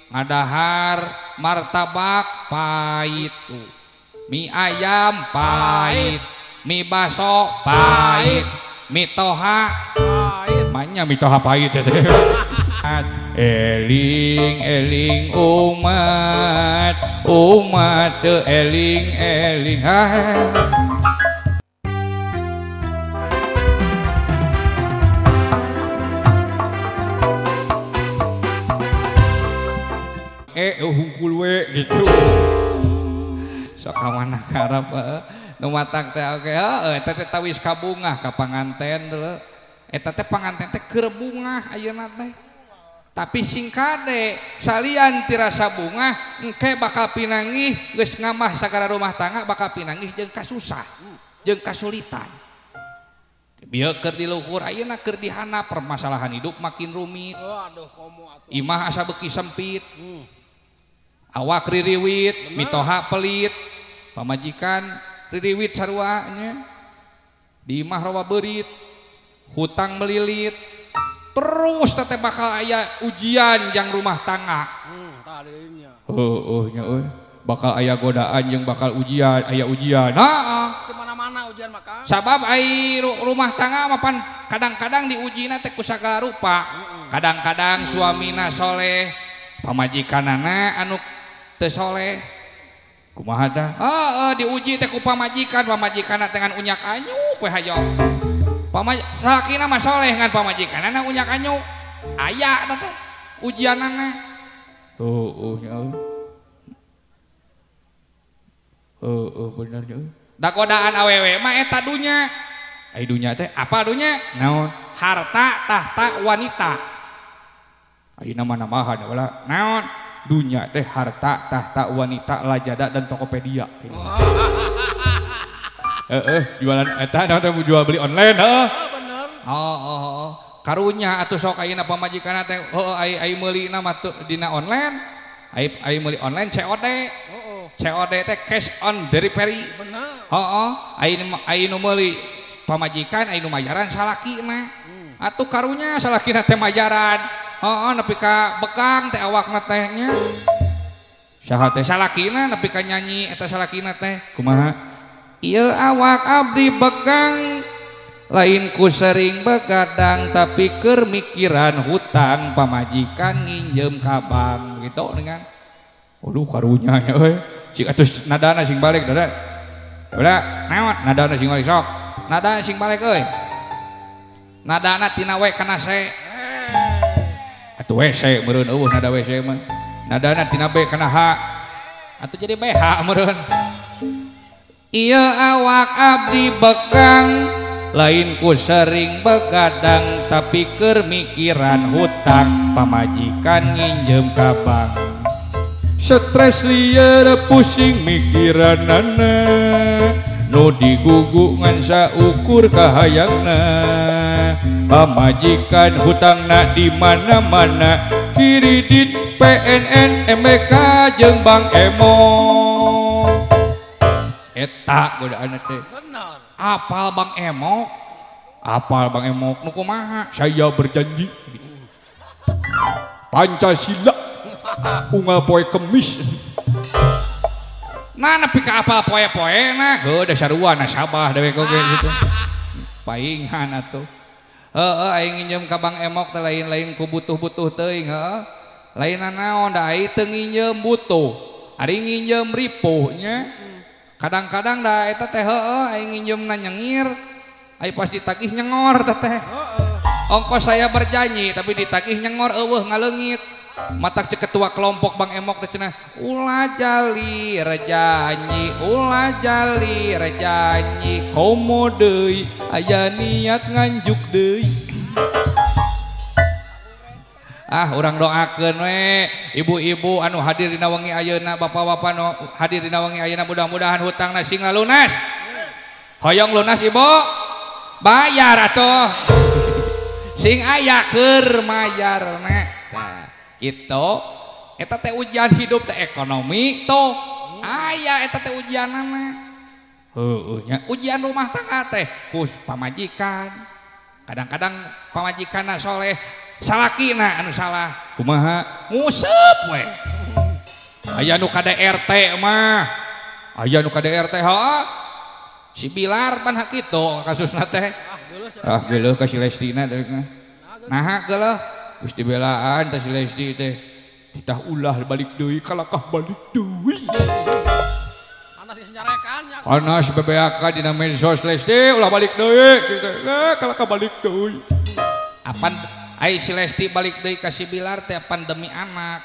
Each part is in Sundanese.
Ngadahar martabak pahit, mie ayam pahit, mie baso pahit, mie toha pahit. Maknya mie toha pahit. Eling eling umat, umat teu eling eling. Hungkul we gitu. Sok ka mana karep nu matak teh oge heueuh eta teh tawis kabungah ka panganten deuleu. Eta teh panganten teh keur bungah ayeuna teh. Tapi sing kade salian tirasa bungah engke bakal pinanggih geus ngamah sagala rumah tangga bakal pinanggih jeung kasusah, jeung kasulitan. Bieu keur di luhur ayeuna keur dihana permasalahan hidup makin rumit. Aduh komo atuh. Imah asa beuki sempit. Awak ririwit, mitoha pelit, pamajikan ririwit sarua nya. Di imah rawa beurit, hutang melilit. Terus teh bakal aya ujian jang rumah tangga. Tah dirinya. Heueuh nya euy. Bakal aya godaan jeung bakal ujian, aya ujian. Heeh. Di mana-mana ujian maka. Sabab ai rumah tangga mah pan kadang-kadang diujina teh ku sagala rupa. Kadang-kadang suamina soleh, pamajikanana anu teu soleh. Kumaha tah? Heeh, diuji teh ku pamajikan, pamajikanna teh ngan unyak anyuk we hayo. Salakina mah soleh ngan pamajikanana unyak anyuk. Aya tah teh ujianana. Heueuh nya euy. Heueuh bener nya euy. Da godaan awewe mah eta dunya. Ai dunya teh apa dunya? Naon? Harta, tahta, wanita. Ayeuna mah nambahan wala. Naon? Dunya teh harta, tahta, wanita, Lazada dan Tokopedia. Heeh, jualan eta naon teh jual beli online heuh. Bener. Oh. Karunya atuh sok ayeuna pamajikanna teh heueuh ai meulina mah dina online. Ai meuli online COD. COD teh cash on delivery. Bener. Heeh, ai nu meuli pamajikan ai nu mayaran salakina. Atuh karunya salakina teh mayaran. Heeh, nepi ka bekang teh awakna teh nya. Saha teh salakina nepi ka nyanyi eta salakina teh. Kumaha? Ieu awak abdi bekang lain ku sering begadang tapi keur mikiran hutang pamajikan nginjem ka bank gitu dengan. Aduh karunya nya euy. Cik atuh nadana sing balik dada. Udah, naon nadana sing balik sok. Nadana sing balik euy. Nadana tina we kana se. Atuh WC meureun eueuh nada WC mah. Nadana tina B kana H. Atuh jadi BH meureun. Ieu awak abdi bekang lain ku sering begadang tapi keur mikiran hutang pamajikan nginjem ka bank. Stres lieur pusing mikiranana nu digugu ngan saukur kahayangna. Pamajikan hutangna di mana-mana kredit PNN MBK jeung Bank Emok. Eta godaanna teh. Bener. Apal Bank Emok? Apal Bank Emok nu kumaha? Saya berjanji. Pancasila unggal poe Kemis. Nah nepi ka apal poe-poe na heuh da sarua nasabah dewek oge gitu. Paingan atuh. Heeh aing nginjem ka Bank Emok teh lain-lain ku butuh-butuh teuing heuh. Lain naon da ai teu nginjem butuh. Ari nginjem ripuh nya. Kadang-kadang da eta teh heueuh aing nginjemna nyengir, ai pas ditagih nyengor teh teh. Ongkos saya berjanji tapi ditagih nyengor eueuh ngaleungit. Matak cek ketua kelompok Bank Emok teh cenah ulah jali rejanyi, ulah jali rejanyi, komo deui aya niat nganjuk deui. Ah urang doakeun we ibu-ibu anu hadir dina wengi ayeuna, bapak-bapak anu hadir dina wengi ayeuna mudah-mudahan hutangna sing lunas. Hoyong lunas ibu? Bayar atuh. Sing aya keur mayarna. Nah, gitu. Eta teh ujian hidup teh ekonomi tuh. Aya eta teh ujianana. Heueuh nya ujian rumah tangga teh ku pamajikan. Kadang-kadang pamajikanna soleh Salakina anu salah. Kumaha? Nguseup we. Aya nu KDRT mah. Aya nu KDRT heuh. Si Bilar pan hak kitu kasusna teh. Ah geuleuh ka si Lestina teh. Naha geuleuh geus dibelaan teh si Lesti teh. Titah ulah balik deui kalakah balik deui. Panas bebeakan dina medsos Lesti ulah balik deui kitu. Kalakah balik deui. Apan ai si Lesti balik deui ka si Bilar teh apan demi anak.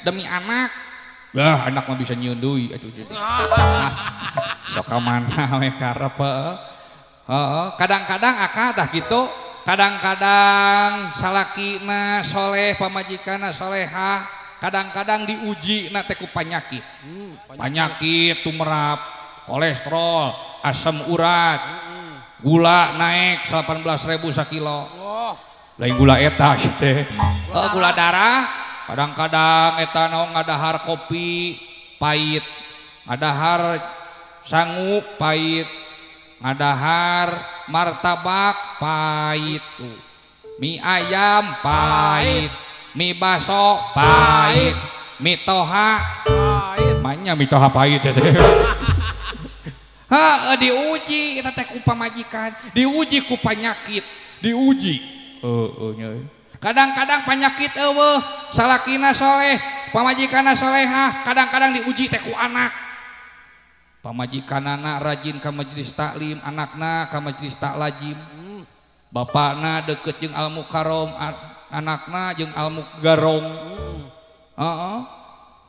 Demi anak. Lah anak mah bisa nyieun deui atuh. Sok ka mana we karep heeh. Kadang-kadang akah tah kitu, kadang-kadang salakina soleh pamajikanna solehah, kadang-kadang diuji na teh ku panyakit. Panyakit tumerap, kolesterol, asam urat, gula naik 18.000 sakilo. Lain gula eta teh. Gula darah. Kadang-kadang eta naon ngadahar kopi pahit, ngadahar sangu pahit, ngadahar martabak pahit, mie ayam pahit, mie baso pahit, mie toha pahit. Manya mie toha pahit teh. Heuh diuji eta teh ku pamajikan, diuji ku panyakit, diuji. Heueuh nya. Kadang-kadang penyakit eueuh, salakina soleh, pamajikanna solehah, kadang-kadang diuji teh ku anak. Pamajikanana rajin ka majelis taklim, anakna ka majelis taklajim. Bapakna deket jeung Al Mukarrom, anakna jeung Al Mugarong. Heeh.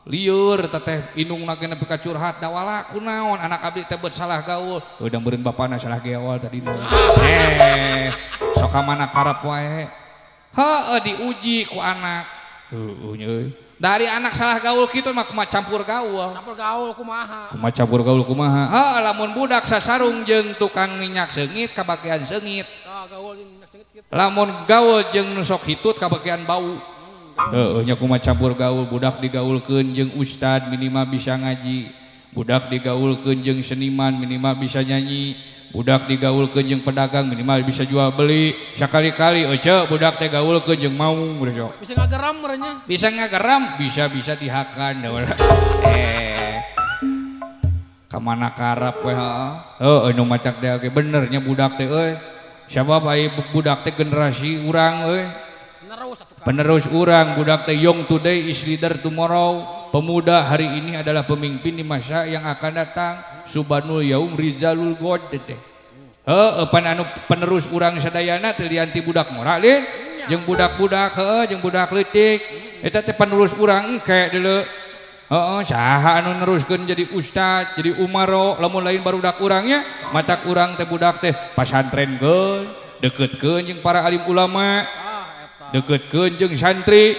Lieur teteh indungna ge nepi ka curhat dawala kunaon anak abdi teh beut salah gaul. Heuh da meureun bapana salah gaul tadina. Sok ka mana karep wae. Heuh diuji ku anak. Heueuh nya euy. Dari anak salah gaul kitu mah kumaha campur gaul. Campur gaul kumaha? Kumaha campur gaul kumaha? Heuh lamun budak sasarung jeung tukang minyak seungit kabagian seungit. Tah gaul jeung minyak seungit kitu. Lamun gaul jeung nu sok hitut kabagian bau. Heueuh nya kumaha campur gaul budak digaulkeun jeung ustad minimal bisa ngaji. Budak digaulkeun jeung seniman minimal bisa nyanyi. Budak digaulkeun jeung pedagang minimal bisa jual beli. Sakali-kali ece budak teh gaulkeun jeung maung bisa ngageram merenya. Bisa ngageram, bisa-bisa dihakan. Ka mana karep we heeh. Heuh nu matak teh oge bener nya budak teh euy. Sabab ai budak teh generasi urang euy. Penerus urang budak teh young today is leader tomorrow. Pemuda hari ini adalah pemimpin di masa yang akan datang. Subanul yaum rizalul god teh. Heuh pan anu penerus urang sadayana teh lian ti budak ngora lin jeung budak-budak heuh jeung budak leutik. Eta teh penerus urang engke deuleu. Heeh saha anu neruskeun jadi ustad, jadi umaro lamun lain barudak urangnya, matak urang teh budak teh pasantrenkeun, deketkeun jeung para alim ulama. Deketkeun jeung santri.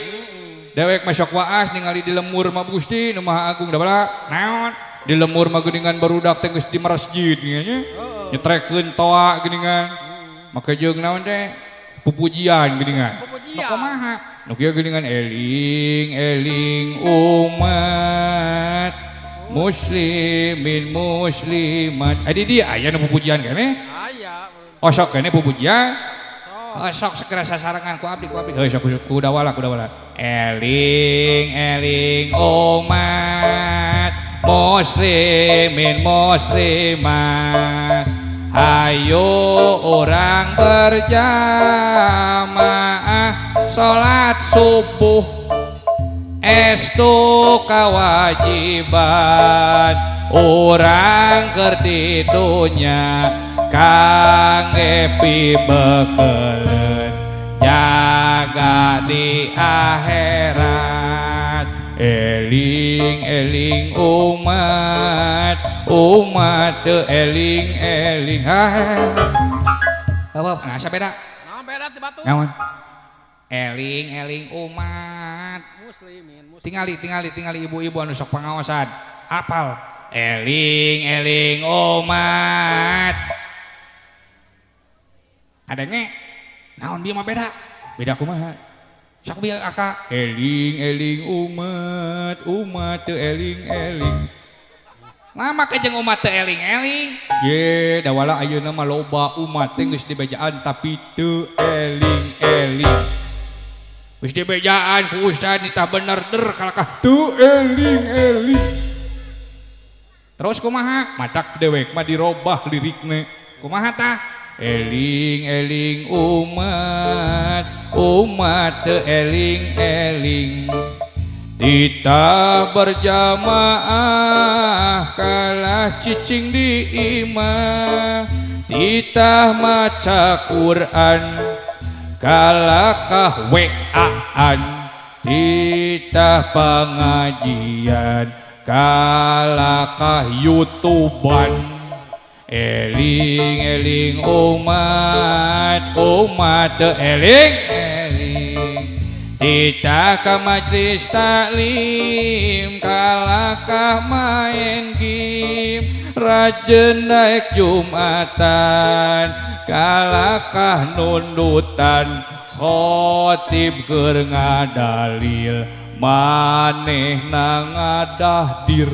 Dewek masuk waas ningali di lemur mah Gusti nu Maha Agung da bala naon di lemur mah geuningan barudak teh geus di masjid nya nyetrekeun toa geuningan make jeung naon teh pupujian geuningan nu kumaha nu kieu geuningan eling eling umat muslimin muslimat adi dia aya nu pupujian keneh aya osok keneh pupujian. Sok segera sasarengan ku abdi heuh sok ku dawala eling eling umat muslimin muslimat hayo orang berjamaah salat subuh estu kewajiban orang keur di dunya kangge pibekeleun jaga di akhirat eling eling umat umat teu eling eling apa nah sabeda nah beda ti batu naon eling eling umat muslimin muslimin tingali tingali tingali ibu-ibu anu sok pangaosan apal eling eling umat adenge naon bieu mah beda beda kumaha sok bieu aka eling eling umat umat teu eling eling lama ke jeung umat teu eling eling ye dawala ayeuna mah loba umat teh geus dibejaan tapi teu eling eling Geus dibejaan ku ustad nitah bener der kalakah teu eling-eling. Terus kumaha? Matak dewek mah dirobah lirikna. Kumaha tah? Eling-eling umat, umat teu eling-eling. Titah berjamaah kalah cicing di imah. Titah maca Quran kalakah WA-an. Titah pengajian kalakah YouTubean. Eling-eling umat, umat teu eling-eling. Titah ka majlis taklim kalakah main game. Rajin naik Jumatan kalakah nundutan. Khotib keur ngadalil manehna ngadahdir.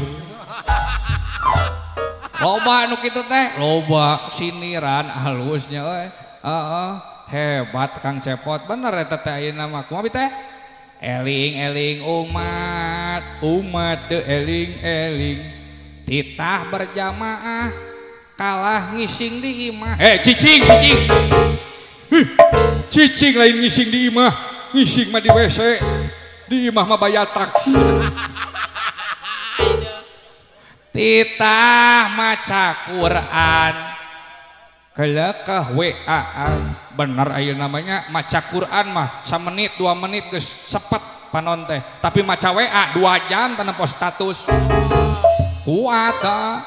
Loba nu kitu teh, loba siniran halusnya euy. Heeh, hebat Kang Cepot bener eta teh ayeuna mah. Kumaha teh? Eling-eling umat, umat teu eling-eling. Titah berjamaah kalah ngising di imah. Cicing, cicing. Huh, cicing lain ngising di imah, ngising mah di WC. Di imah mah bayatak. Titah maca Quran kalakah WA-an. Bener ayeuna namanya maca Quran mah samenit 2 menit geus sepet panon teh, tapi maca WA 2 jam teu nempo status. Kuat ta.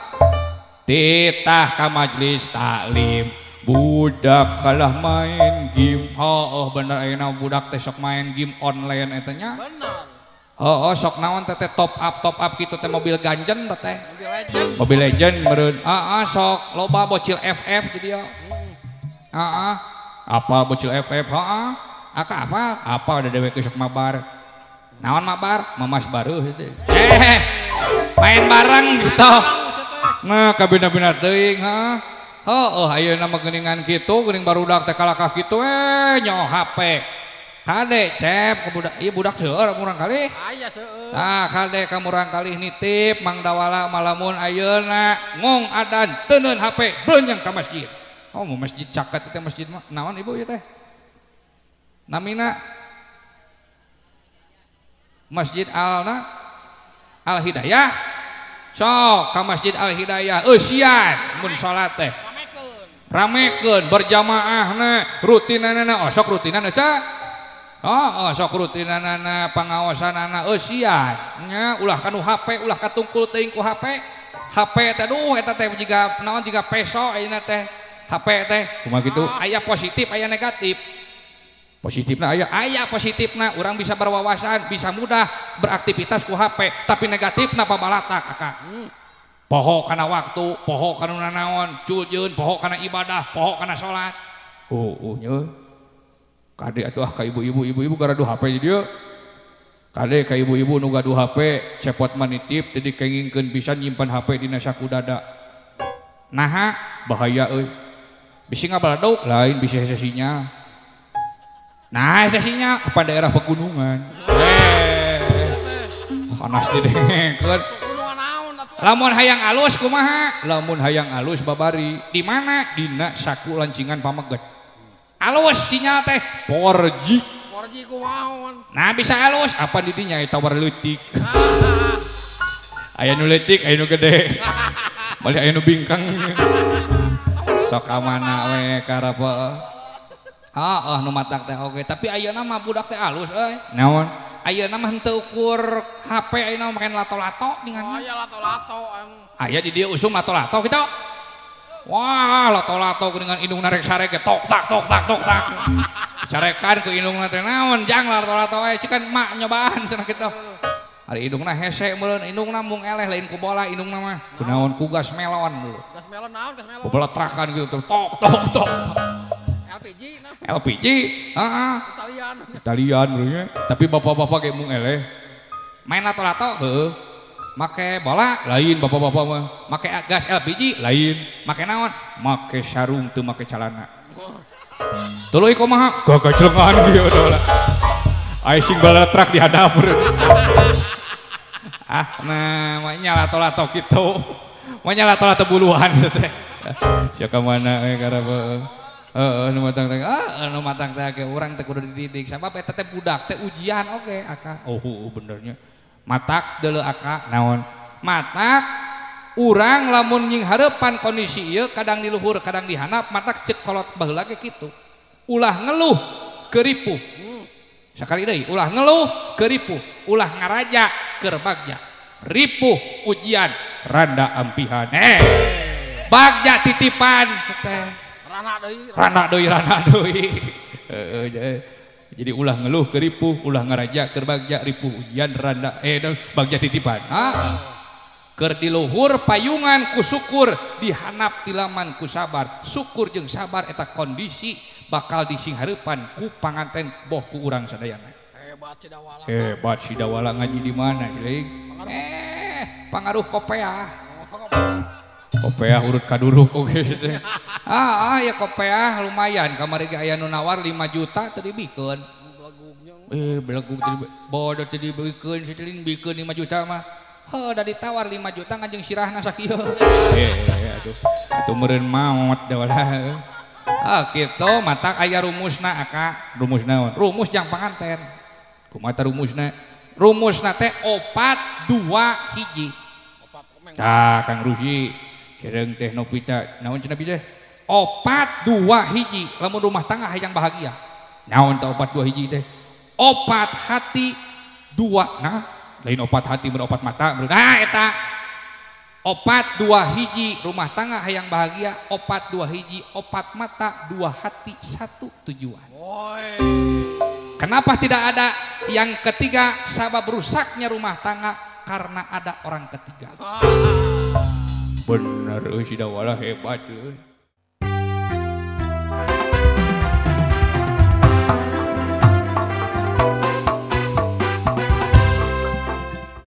Titah ka majlis taklim budak kalah main game. Oh, bener ayeuna budak teh sok main game online eta nya. Bener. Oh, sok naon teh top up gitu teh mobil ganjen teh. Mobil legend. Mobil legend meureun. Heeh, sok loba bocil FF di dieu. Heeh. Apa bocil FF? Heeh. Aka apa? Apa ada dewek sok mabar. Naon mabar? Mamas baruh itu. Main bareng gitu. Nah, kabina-bina teuing, heuh. Heuh, ayeuna mah geuningan kitu, geuning barudak teh kalakah kitu nyaho HP. Kade cep ke budak, iya budak seueur murang kali. Aya seueur. Nah, kade ka murang kali nitip Mang Dawala malamun ayeuna ngong adan teuneun HP beunyang ka masjid. Oh, mau masjid caket teh masjid mah naon ibu ieu teh? Namina Masjid Alna Al Hidayah. Sok ka Masjid Al Hidayah eusian mun salat teh. Ramekeun berjamaahna, rutinanana, oh sok rutinana ca. Oh, sok rutinanana pangaosanana eusian nya ulah kanu HP, ulah katungkul teuing ku HP. HP teh duh eta teh jiga naon jiga peso ayeuna teh. HP teh kumaha kitu? Aya positif, aya negatif. Positifna aya positifna urang bisa berwawasan, bisa mudah beraktivitas ku HP, tapi negatifna pabalatak akak. Poho kana waktu, poho kana nanaon, culjeun, poho kana ibadah, poho kana salat. Oh, nya. Kade atuh ah ka ibu-ibu, ibu-ibu gaduh HP di dieu. Kade ka ibu-ibu nu gaduh HP, cepot mah nitip jadi kengingkeun bisa nyimpan HP dina saku dada. Naha bahaya euy. Bisi ngabaladuk lain bisi hese sinyal. Nah, hese sinyal apa daerah pegunungan. Panas didengekeun. Lamun hayang alus kumaha? Lamun hayang alus babari. Di mana? Dina saku lancingan pameget. Alus sinyal teh 4G. 4G kumaha? Nah bisa alus apa di dinya eta war leutik. Aya nu leutik, aya nu gede. Balik aya nu bingkang. Sok ka mana we karapa. Heeh, nu matak teh oge, tapi ayeuna mah budak teh alus euy. Naon? Ayeuna mah henteu ukur HP ayeuna mah make lato-lato dengan. Oh aya lato-lato. Aya di dieu usum lato-lato kitu. Wah, lato-lato dengan indung narek sarek tok tak tok tak tok tak. Carekan ku indungna teh naon jang lato-lato we cikan mak nyobaan cenah kitu. Ari indungna hese meureun, indungna mung eleh lain ku bola indungna mah. Kunaon ku gas melon dulu. Gas melon naon gas melon? Bebeletrakan gitu tok tok tok. LPG nah. LPG, heeh. Italian. Italian bro. Tapi bapak-bapak ge mung eleh. Main lato-lato heueuh. Make bola lain bapak-bapak mah, make gas LPG lain, make naon, make sarung teu make calana. Tuluy kumaha? Gagajlengan ieu lah. Aing sing balatrak di hadap. Ah, nah mah lato-lato kitu. Mah lato-lato buluhan teh. Sia ka mana we karep heeh nu matang teh. Ah, nu matang teh ge urang teh kudu dididik sabab eta teh budak teh ujian oge aka. Oh, benernya. Matak deuleu aka naon? Matak urang lamun nying hareupan kondisi ieu kadang di luhur kadang di handap matak ceuk kolot baheula ge kitu. Ulah ngeluh keur ripuh. Sakali deui ulah ngeluh keur ripuh, ulah ngaraja keur bagja. Ripuh ujian randa ampihan. Bagja titipan teh. Randa deui randa deui. Heeh jadi ulah ngeluh keur ripuh, ulah ngaraja keur bagja, ripuh ujian randa bagja titipan. Ah. Keur di luhur payungan ku syukur, dihanap tilaman ku sabar. Syukur jeung sabar eta kondisi bakal disinghareupan ku panganten boh ku urang sadayana. Hebat si Dawala. Hebat si Dawala ngaji di mana sih? Pangaruh kopeah. Kopeah urut kaduruk oge teh. Ah ya kopeah lumayan kamari ge aya nu nawar 5 juta teu dibikeun. Belegug teu bodoh teu dibikeun sieun bikeun 5 juta mah. Heuh da ditawar 5 juta ngajeng sirahna sakieu. Aduh atuh meureun maot Dawala. Ah kitu matak aya rumusna aka. Rumus naon? Rumus jang panganten. Kumaha ta rumusna? Rumusna teh 4 2 1. Tah Kang Rusi sareng teh Novita naon cenah teh? 4 2 1 lamun rumah tangga hayang bahagia. Naon tah 4 2 1 teh? 4 hati 2 nah lain 4 hati mun 4 mata. Nah eta 4 2 1 rumah tangga hayang bahagia 4 2 1 4 mata 2 hati 1 tujuan. Kenapa tidak ada yang ketiga? Sabab rusaknya rumah tangga karena ada orang ketiga. Bener euy si Dawala hebat euy.